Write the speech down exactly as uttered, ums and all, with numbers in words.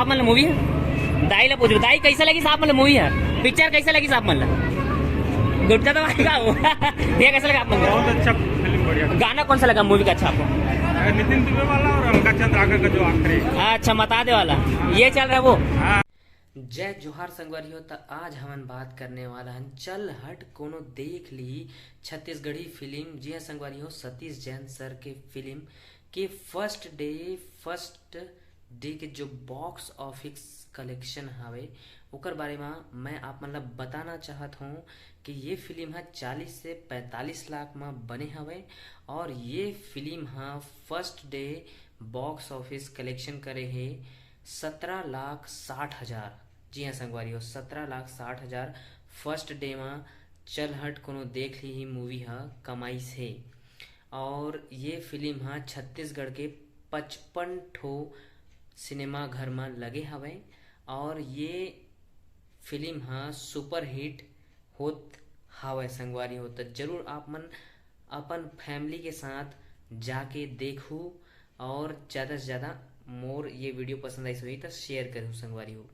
आप मन ला मूवी ह? दाई ला पूछो, दाई, कैसा लगिस आप मन ला मूवी ह? पिक्चर कैसा लगिस आप मन ला? गुटखा तो भाई का हो? ये कैसा लगा आप मन ला? बहुत अच्छा फिल्म, बढ़िया। गाना कौन सा लगा मूवी का अच्छा आपको? नितिन दुबे वाला और अलका चंद्राकर का जो आखिरी। अच्छा, मता दे वाला ये चल रहा वो। हाँ। जय जोहार संगवारी हो। त आज हमन बात करने वाला हन चल हट कोनो देख ली, छत्तीसगढ़ी फिल्म। जी हाँ संगवारी हो, सतीश जैन सर के फिल्म के फर्स्ट डे, फर्स्ट डे के जो बॉक्स ऑफिस कलेक्शन हवे, ओकर बारे में मैं आप मन ला बताना चाहत हूँ कि ये फिल्म ह चालीस से पैंतालीस लाख में बने हवे और ये फिल्म ह first day box office collection करे हे सत्रह लाख साठ हजार। जी हाँ संगवारी हो, सत्रह लाख साठ हजार फर्स्ट डे में चल हट कोनो देख ली ही मूवी ह कमाइस हे। और ये फिल्म ह छत्तीसगढ़ के पचपन ठो सिनेमा घर में लगे हवय और ये फिल्म ह सुपरहिट होत हावय संगवारी हो। त जरूर आप मन अपन फैमिली के साथ जाके देखहू और ज़्यादा से ज़्यादा मोर ये वीडियो पसंद आइस होही त शेयर करहू संगवारी हो।